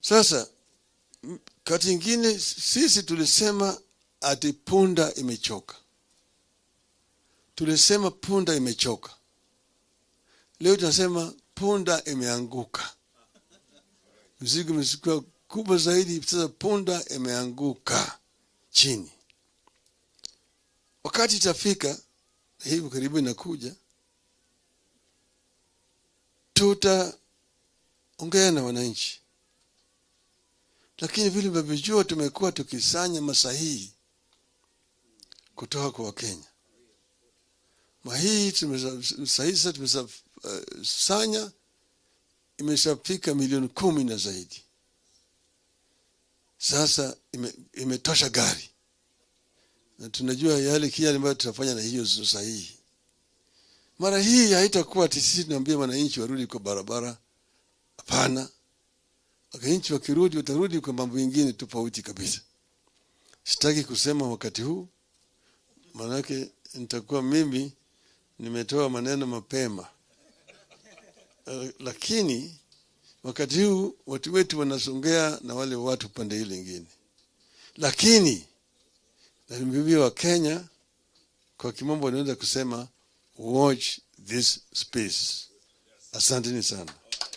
Sasa kati ingine sisi tulisema ati punda imechoka, tulisema punda imechoka. Leo tunasema punda imeanguka. Mzigo imekuwa kubwa zaidi, sasa punda imeanguka chini. Wakati itafika, hivi karibu inakuja, tutaongea na wananchi, lakini vile mnavyojua, tumekuwa tukisanya masahihi kutoka kwa Wakenya. Mahii sahihi sasa tumesanya imeshafika milioni 10 na zaidi. Sasa imetosha gari, na tunajua yale kile ambayo tutafanya na hiyo sahihi. Mara hii haitakuwa ati sisi tunaambia wananchi warudi kwa barabara. Hapana, wananchi wakirudi watarudi kwa mambo mengine tofauti kabisa. Sitaki kusema wakati huu, maanake nitakuwa mimi nimetoa maneno mapema. Lakini wakati huu watu wetu wanasongea na wale watu pande ile ingine, lakini naambia Wakenya kwa kimombo wanaweza kusema, "Watch this space." Asanteni sana.